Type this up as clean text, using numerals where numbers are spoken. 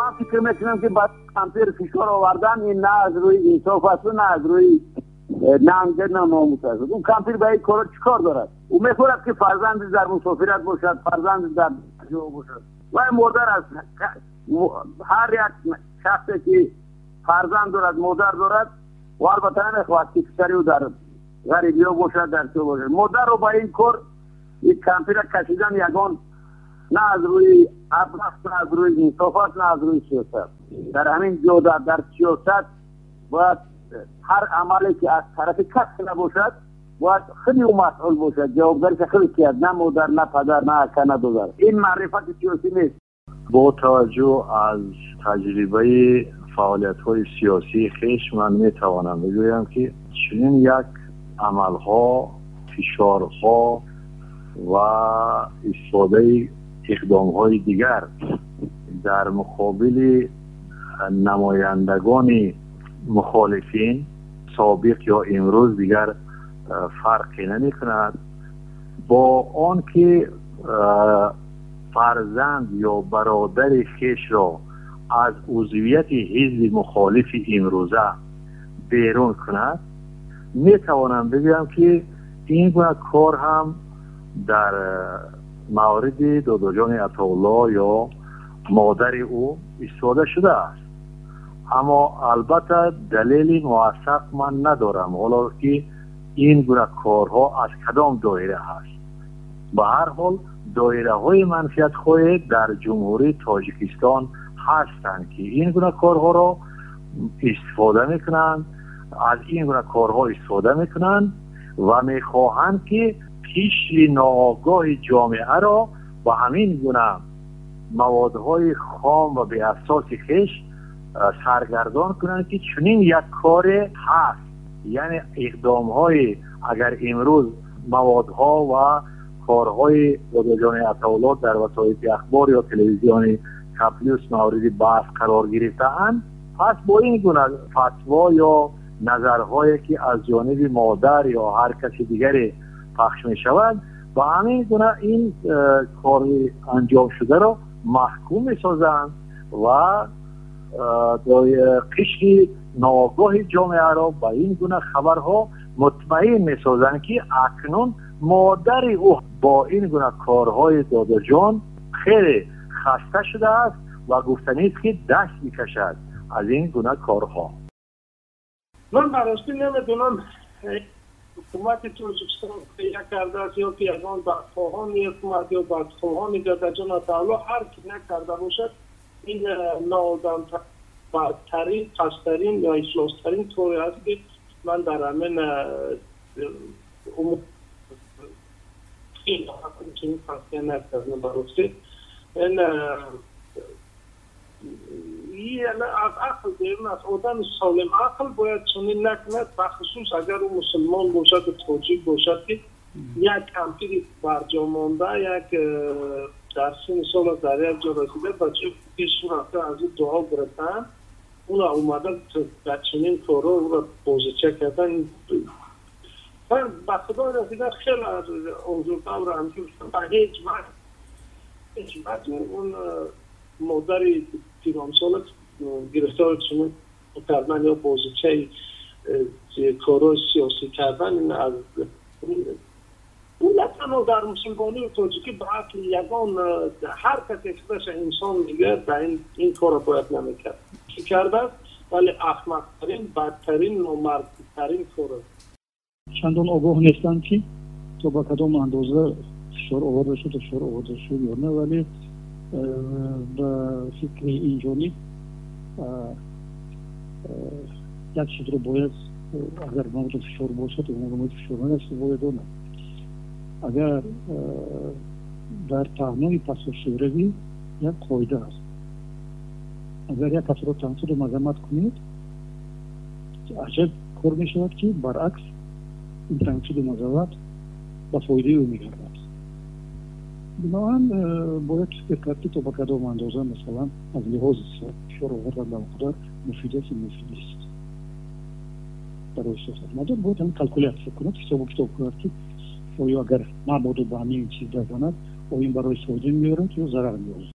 Ман фикр мекунам, ки ба кампир фишор овардан ин на аз рӯи инсоф аст, на аз рӯи нанг, на номус аст. Он кампир ба ин корҳо чӣ кор дорад? Ӯ мехоҳад, ки фарзанде дар мусофират бошад, фарзанде дар ҷо бошад. Вай модар аст. Ҳар як шахсе, ки фарзанд дорад, модар дорад ва албатта намехоҳад, ки писари ӯ дар ғарибиҳо бошад, дар чӣ бошад. Модарро ба ин кор, ин кампира кашидан ягон на аз рӯи ақл аст, на аз рӯи инсоф аст, на аз рӯи сиёсат. Дар ҳамин ҷо дар сиёсат бояд ҳар амале, ки аз тарафи кас набошад, бояд худи ӯ масъул бошад, ҷавобгариша худи киад, на модар, на падар, на ака, на додар. Ин маърифати сиёсӣ нест. Бо таваҷҷӯҳ аз таҷрибаи фаъолиятҳои сиёсии хеш ман метавонам бигӯям, ки чунин як амалҳо, фишорҳо ва истифодаи иқдомҳои дигар дар муқобили намояндагони мухолифин, собиқ ё имрӯз, дигар фарқе намекунад, бо он ки фарзанд ё бародари хешро аз узвияти ҳизби мухолифи имрӯза берун кунад, метавонам бигӯям, ки ин гуна кор ҳам дар мавриди Додоҷони Атоулло ё модари ӯ истифода шудааст. Аммо албатта далели мувассақ ман надорам, ҳоло ки ин гуна корҳо аз кадом доира ҳаст. Ба ҳар ҳол, доираҳои манфиатхоҳе дар Ҷумҳурии Тоҷикистон ҳастанд, ки ин гуна корҳоро истифода мекунанд, аз ин гуна корҳо истифода мекунанд ва мехоҳанд, ки қишри ноогоҳи ҷомеаро ба ҳамин гуна маводҳои хом ва беасоси хеш саргардон кунанд, ки чунин як коре ҳаст. Яъне иқдомҳои, агар имрӯз маводҳо ва корҳои Додоҷони Атоулло дар васоити ахбор ё телевизиони Каплюс мавриди баҳс қарор гирифтаанд, пас бо ин гуна фатво ё назарҳое, ки аз ҷониби модар ё ҳар каси дигаре пахш мешавад, ба ҳамин гуна ин кори анҷомшударо маҳкум месозанд ва қишри ноогоҳи ҷомеаро ба ин гуна хабарҳо мутмаин месозанд, ки акнун модари ӯ бо ин гуна корҳои Додоҷон хеле хаста шудааст ва гуфтанист, ки даст мекашад аз ин гуна корҳо. Ман ба ростӣ намедонам, ҳукумати Тоҷикистон як кардааст ё ки ягон бадхоҳони ҳукумат ё бадхоҳони Дадаҷон Атаулло. Ҳар ки накарда бошад, ин ноодам, бадтарин, пасттарин ва ифлостарин коре аст, ки ман дар ҳамин чунин тавсия накардам. Ба ростӣ, ин аз ақл берун аст. Одами солим ақл бояд чунин накунад, бахусус агар ӯ мусулмон бошаду тоҷик бошад, ки як кампири барҷомонда, як дар синни сола дар як ҷо расида, ба ҷои пешу рафта аз ӯ дуо гирифтаанд, ура омада ба чунин корҳо ӯро бозича кардан. Ман ба Худо расида хеле озурдам, ранҷур шудам. Ба ҳеҷ вақт, ҳеҷ вақт он модари пиронсола гирифтори чунин кардан ё бозичаи корҳои сиёсӣ кардан, ин аз на танҳо дар мусулмонию тоҷикӣ, ба ақли ягон ҳар касе худаша инсон мегӯяд, ба ин корро бояд намекард, ки кардааст. Вале ахмақтарин, бадтарин, номардтарин кор аст. Чандон огоҳ нестам, ки то ба кадом андоза фишор оварда шуд, фишор оварда шуд ё на, вале ба фикри инҷониб як чизро бояд, агар маводи фишор бошад, маводи фишор нест, бояд донад. Агар дар паҳнои пасошӯравӣ як қоида аст: агар як касро танқиду мазаммат кунед, аҷаб кор мешавад, ки баръакс ин танқиду мазаммат ба фоидаи ӯ мегардад. Биноан бояд фикр кард, ки то ба кадом андоза, масалан, аз лиҳози фишор овардан ба модар муфид аст ё муфид нест барои сиёсатмадор. Бояд ҳамин калкулятсия кунад, ҳисобу китоб кунад, ки оё агар мабодо ба ҳамин чиз дазанад, оё ин барои фоида меорад ё зарар меорад.